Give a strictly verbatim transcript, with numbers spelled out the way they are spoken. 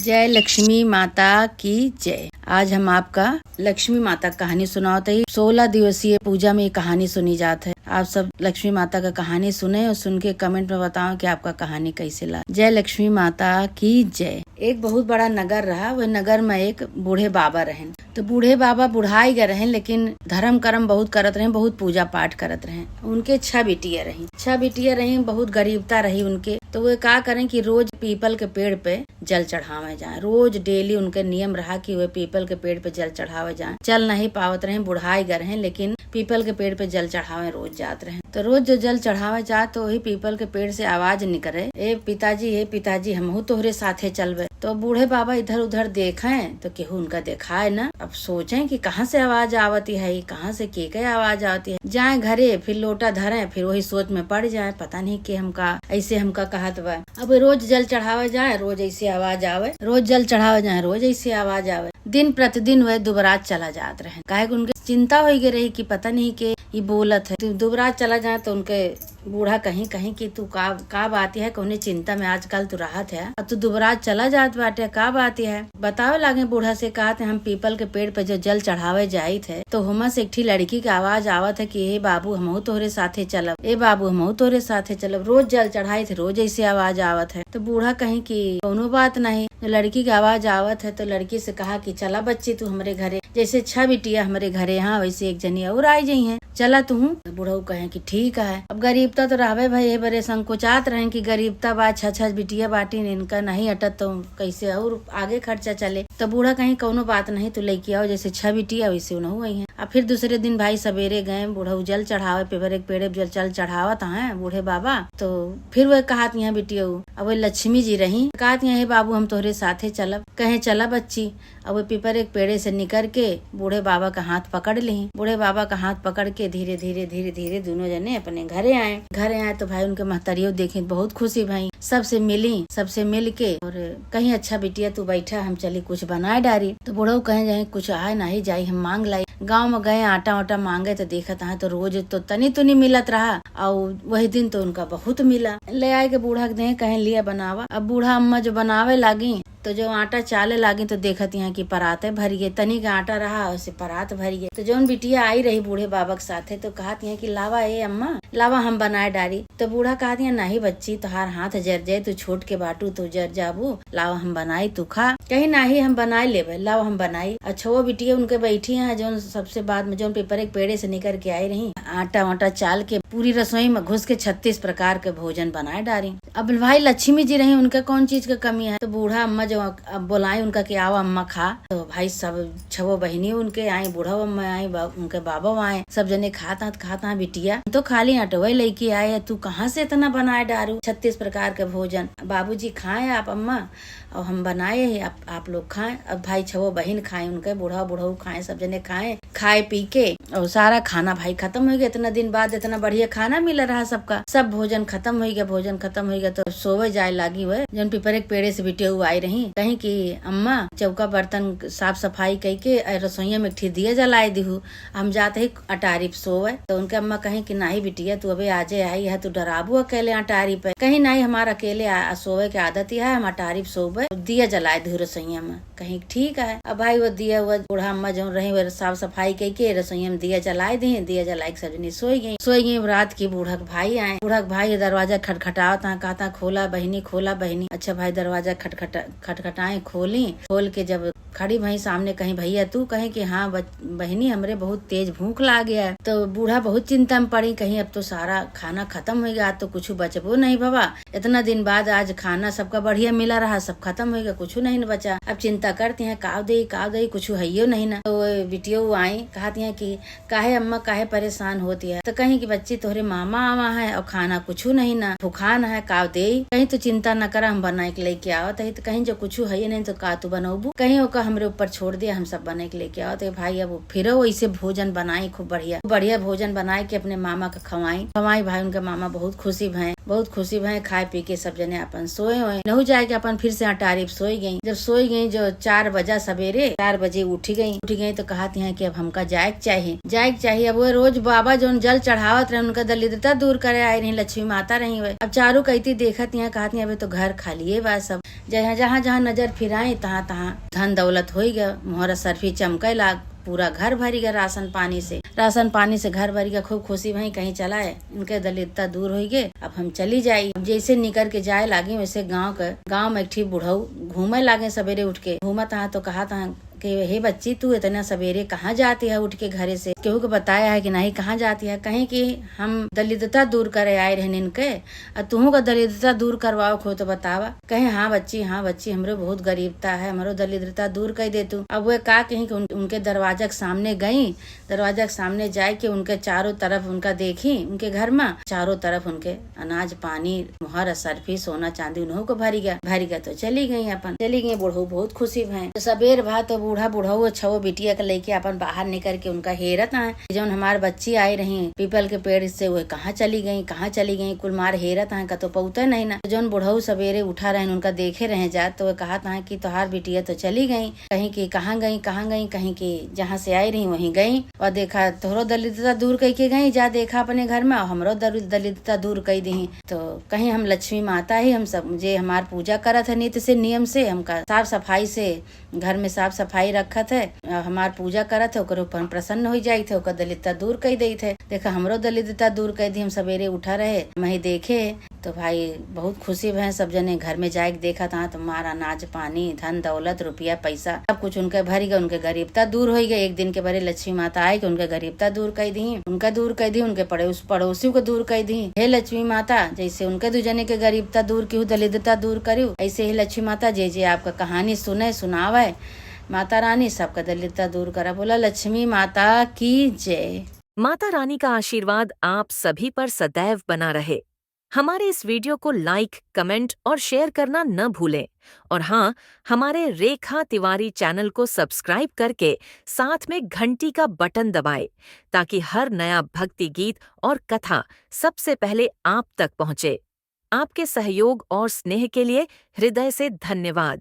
जय लक्ष्मी माता की जय। आज हम आपका लक्ष्मी माता क कहानी सुनावत हई। सोलह दिवसीय पूजा में ये कहानी सुनी जात है। आप सब लक्ष्मी माता क कहानी सुने और सुन के comment में बताओ कि आपका कहानी कैसे ला। जय लक्ष्मी माता की जय। एक बहुत बड़ा नगर रहा। वह नगर में एक बूढ़े बाबा रहेन। तो बूढ़े बाबा बुढ़ाई गए रहेन, लेकिन धर्म कर्म बहुत करत रहेन, बहुत पूजा पाठ करत रहेन। उनके छह बिटिया रही, छह बिटिया रही, बहुत गरीबता रही उनके। तो वे का करें कि रोज पीपल के पेड़ पे जल चढ़ावे जाए। रोज daily उनके नियम रहा कि वे पीपल के पेड़ पे जल चढ़ावे जाए। चल नहीं पावत रहे, बुढ़ाई गए रहे, लेकिन पीपल के पेड़ पे जल चढ़ावे रोज जात रहे। तो रोज जो जल चढ़ावे जाए तो वही पीपल के पेड़ से आवाज निकले, "ए पिताजी, ए पिताजी, हमहू तोहरे साथे चलबे।" तो बूढ़े बाबा इधर उधर देखें तो केहू उनका देखाए ना। अब सोचें कि कहाँ से आवाज आवती है, कहाँ से के के आवाज आवती है। जाए घरे, फिर लोटा धरें, फिर वही सोच में पड़ जाए, पता नहीं के हमका ऐसे हमका कहत बा। अब रोज जल चढ़ावे जाए, रोज ऐसे आवाज आवे, रोज जल चढ़ावे जाए, रोज ऐसे आवाज आवे। दिन प्रतिदिन वह दुबरात चला जात रहे, काहे कि उनके चिंता होई गई रही कि पता नहीं के ई बोलत है। दु-, दुबरात चला जाए तो उनके बूढ़ा कहीं, कहीं कि तू का, का बात है, कौने चिंता में आजकल तू रहत है, अब तू दुबरात चला जात बाटे, का बात है? बतावे लागे बूढ़ा से, कहत है, "हम पीपल के पेड़ पे जो जल चढ़ावे जाइत है, तो हुमा से एक ठी लड़की के आवाज आवत है कि ए बाबू, हमहू तोहरे साथे चलब, ए बाबू, हमहू तोहरे साथे चलब।" रोज जल चढ़ाइत है, रोज ऐसे आवाज आवत है। तो बूढ़ा कहीं कि कौनो बात नहीं, लड़की के आवाज आवत है तो लड़की से कहा कि, "चला बच्ची, तू हमरे घरे, जैसे छह बिटिया हमरे घरे हैं, वैसे एक जनी और आई जइहैं, चला तू।" तो बुढ़ऊ कहे कि, "ठीक है।" अब गरीबता तो रहबे भाई, ए बरे संकोचात रहें कि गरीबता बा, छह छह बिटिया बाटिन, इनका नहीं अटत तो कैसे और आगे खर्चा चले। तो बूढ़ा कहीं, "कौनो बात नहीं, तू लइके आओ, जैसे छह बिटिया वैसे उनहू अइहैं।" अब फिर दूसरे दिन भाई सवेरे गए, बुढ़ऊ जल चढ़ावे, पीपरे के पेड़े जल, जल चढ़ावत हैं बूढ़े बाबा। तो फिर वह कहत हैं बिटिया, अब वह लक्ष्मी जी रही, कहत हैं, "हे बाबू, हम तोहरे साथे चलब।" कहे, "चला बच्ची।" अब वो पीपर एक पेड़े से निकर के बूढ़े बाबा का हाथ पकड़ ली। बूढ़े बाबा का हाथ पकड़ के धीरे धीरे, धीरे धीरे दोनों जने अपने घरे आए। घरे आए तो भाई उनके महतरियो देखी, बहुत खुशी भई, सबसे मिली, सबसे मिल के और कहीं, "अच्छा बिटिया तू बैठा, हम चली कुछ बनाए डारी।" तो बूढ़ऊ कहे, "जाई कुछ आए नाही जाई, हम मांग लाई।" गाँव में गए आटा वाटा मांगे तो देखत हैं तो रोज तो तनी तुनी मिलत रहा, और वही दिन तो उनका बहुत मिला। ले आए के बूढ़ा के दें, कहे, "लिया बनावा।" अब बूढ़ा अम्मा जो बनावे लागी तो जो आटा चाले लागी तो देखत हैं कि पराते भर गए, तनी के आटा रहा, उसे परात भर गए। तो जौन बिटिया आई रही बूढ़े बाबा के साथे तो कहत हैं कि, "लावा ए अम्मा, लावा हम बनाए डारी।" तो बूढ़ा कहत हैं, "नहीं बच्ची, तोहार हाथ जर जाए, तू छोट के बाटू, तू जर जाबू, लावा हम बनाई, तू खा।" कही, "नहीं, हम बनाए लेबे, लावा हम बनाई।" अच्छा वो बिटिया उनके बैठी हैं, जौन सबसे बाद में जौन पीपर एक पेड़े से निकर के आई रही, आटा वाटा चाल के पूरी रसोई में घुस के छत्तीस प्रकार के भोजन बनाए डारी। अब भाई लक्ष्मी जी रही, उनके कौन चीज के कमी है? तो बूढ़ा अम्मा जो अब बोलाई उनका कि, "आओ अम्मा खा।" तो भाई सब छवो बहिनी उनके आई, बूढ़ा अम्मा आई, बा-, उनके बाबा आए, सब जने खात हाथ, खात हाथ, "बिटिया, हम तो खाली अटवे लेके आए, तू कहाँ से इतना बनाए डारू छत्तीस प्रकार के भोजन?" "बाबूजी खाए आप अम्मा, और हम बनाए ही, आप, आप लोग खाए।" अब भाई छवो बहिन खाए, उनके बूढ़ा बुढ़ऊ खाए, सब जने खाए। खाए पी के और सारा खाना भाई खतम होइ गया। इतना दिन बाद इतना बढ़िया खाना मिला रहा सबका, सब भोजन खतम होइ गया, भोजन खतम होइ गया तो सोवे जाए लागी। हुए जौन पीपर एक पेड़े से बिटिया आई रही, कहीं कि, "अम्मा, चौका बर्तन साफ सफाई कई के, अ, रसोइया में एक ठी दिया जलाए दिहू, हम जात ही अटारी पे सोवे।" तो उनके अम्मा कहीं कि, "नाही बिटिया, तू अबे आजे आई है, तू डराबू अकेले अटारी पे।" कहीं, "नाही, हमार अकेले आ, सोवे के आदत ही है, हम अटारी पे सोवे, दिया जलाए दिहू रसोइया में।" कहीं ठीक है। अब भाई वो दिया हुआ बूढ़ा अम्मा जौन रही, वो साफ सफाई कई के रसोइया में दिया जलाए दी, दिया जलाए के सब जनी सोई गई। सोई गई, रात की बूढ़ा के भाई आए। बूढ़ा के भाई दरवाजा खटखटावत हैं, कहता, "खोला बहिनी, खोला बहिनी।" अच्छा भाई दरवाजा खटखटा-, खटखटाए, खोली। खोल के जब खड़ी भई सामने, कहीं, "भैया तू?" कहे कि, "हाँ बच-, बहिनी, हमरे बहुत तेज भूख लाग गया है।" तो बूढ़ा बहुत चिंता में पड़ी, कहीं, "अब तो सारा खाना खतम होइ गया, आज तो कुछ बचबो नहीं बाबा।" इतना दिन बाद आज खाना सबका बढ़िया मिला रहा, सब खतम होइ गया, कुछ नहीं न बचा। अब चिंता करती हैं, "काव देई, काव देई, कुछ हइयो नहीं ना।" तो बिटियो आई, कहती हैं कि, "काहे अम्मा, काहे परेशान होती है?" तो कहीं कि, "बच्ची, तोहरे मामा आवा है और खाना कुछ नहीं ना, भुखान है, काव देई?" कहीं, "तो चिंता न करा, हम बनाए के लेके आवत है।" तो कहीं, "जो कुछ हइये नहीं तो का तू बनौबू?" कहीं, "ओका हमरे ऊपर छोड़ दिया, हम सब बनाए के लेके आवत है।" भाई अब फिर वैसे भोजन बनाई, खूब बढ़िया, खूब बढ़िया भोजन बनाए के अपने मामा का खवाई, खवाई भाई। उनके मामा बहुत खुशी भए, बहुत खुशी भए। खाए पी के सब जने अपन सोए होए, नहू जाए के अपन फिर से अटारी पे सोई गई। जब सोई गई जो चार बजा सवेरे, चार बजे उठी गई। उठी गई तो कहती हैं कि अब हमका जाए के चाही, जाए के चाही। अब वो रोज बाबा जौन जल चढ़ावत रहे, उनका दलिद्रता दूर करे आई रही, लक्ष्मी माता रही हुए। अब चारू कइती देखत हैं, कहती हैं, "अबे तो घर खालिए बा सब।" जहाँ, जहाँ जहाँ नजर फिराई, तहाँ, तहाँ धन दौलत होई गया, मोहर असरफी चमके लाग, पूरा घर भरी गया राशन पानी से। राशन पानी से घर भरी गया, खूब खुशी भई, कहीं चला है, इनके दलिद्रता दूर होई गए, अब हम चली जाई। अब जैसे निकर के जाए लागी, वैसे गाँव के, गाँव में एक ठी बुढ़ऊ घूमे लागे सबेरे उठ के। घूमत हाँ तो कहत हाँ कि, "हे बच्ची, तू इतना सबेरे कहाँ जाती है उठ के घरे से? केहू के बताया है कि नहीं, कहाँ जाती है?" कहीं कि हम दलिद्रता दूर करे आए रहन इनके, आ तुहूँ का दलिद्रता दूर करवाओ खो तो बतावा। कहे, "हाँ बच्ची, हाँ बच्ची, हमरो बहुत गरीबता है, हमरो दलिद्रता दूर कर दे तू।" अब वे का कहीं कि उन, उनके दरवाजा के सामने गई, दरवाजा के सामने जाए के उनके चारों तरफ उनका देखी, उनके घर में चारों तरफ उनके अनाज पानी, मोहर असरफी, सोना चांदी उन्हों को भरी गया, भरी गया तो चली गई अपन, चली गई। बुढ़ऊ बहुत खुशी भए। तो सबेर भा तो बूढ़ा बुढ़ऊ छवो बिटिया के लेके अपन बाहर निकर के उनका हेरत आए, जौन हमार बच्ची आई रही पीपल के पेड़ से, वे कहाँ चली गई, कहाँ चली गई, कुल मार हेरत आए, कतो पौते नहीं ना। जौन बुढ़ऊ सबेरे उठा रहे, उनका देखे रहे जात, तो वे कहत आए कि तोहार बिटिया तो चली गई। कहीं कि कहाँ गई, कहाँ गई, कहीं कि जहाँ से आई रही वहीं गई। और देखा तोहरो दलिद्रता दूर कई के गई, जा देखा अपने घर में, और हमरो दरि-, दलिद्रता दूर कई दी। तो कहीं हम लक्ष्मी माता ही, हम सब जे हमार पूजा करत है नित्य से नियम से, हमका साफ सफाई से घर में साफ सफाई रखत है, अ, हमार पूजा करत है, ओकर ऊपर हम प्रसन्न हो जाइत है, ओकर दलिद्रता दूर कई देइत है। देखा हमरो दलिद्रता दूर कई दी, हम सबेरे उठा रहे, हम ही देखे, तो भाई बहुत खुशी भए। सब जने घर में जाए के देखत हाँ तो मार अनाज पानी, धन दौलत, रुपया पैसा, सब कुछ उनके भरी गए, उनके गरीबता दूर होई गए। एक दिन के बरे लक्ष्मी माता आए कि उनके गरीबता दूर कई दी, उनका दूर कई दी, उनके पड़ोस, पड़ोसी को दूर कई दी। हे लक्ष्मी माता, जैसे उनके दू जने के गरीबता दूर की, दलिद्रता दूर करू, ऐसे ही लक्ष्मी माता जे जे आपका कहानी सुने, सुनावे, माता रानी सबका दलिद्रता दूर करा। बोला लक्ष्मी माता की जय। माता रानी का आशीर्वाद आप सभी पर सदैव बना रहे। हमारे इस वीडियो को लाइक, कमेंट और शेयर करना न भूलें। और हाँ, हमारे रेखा तिवारी चैनल को सब्सक्राइब करके साथ में घंटी का बटन दबाएं, ताकि हर नया भक्ति गीत और कथा सबसे पहले आप तक पहुंचे। आपके सहयोग और स्नेह के लिए हृदय से धन्यवाद।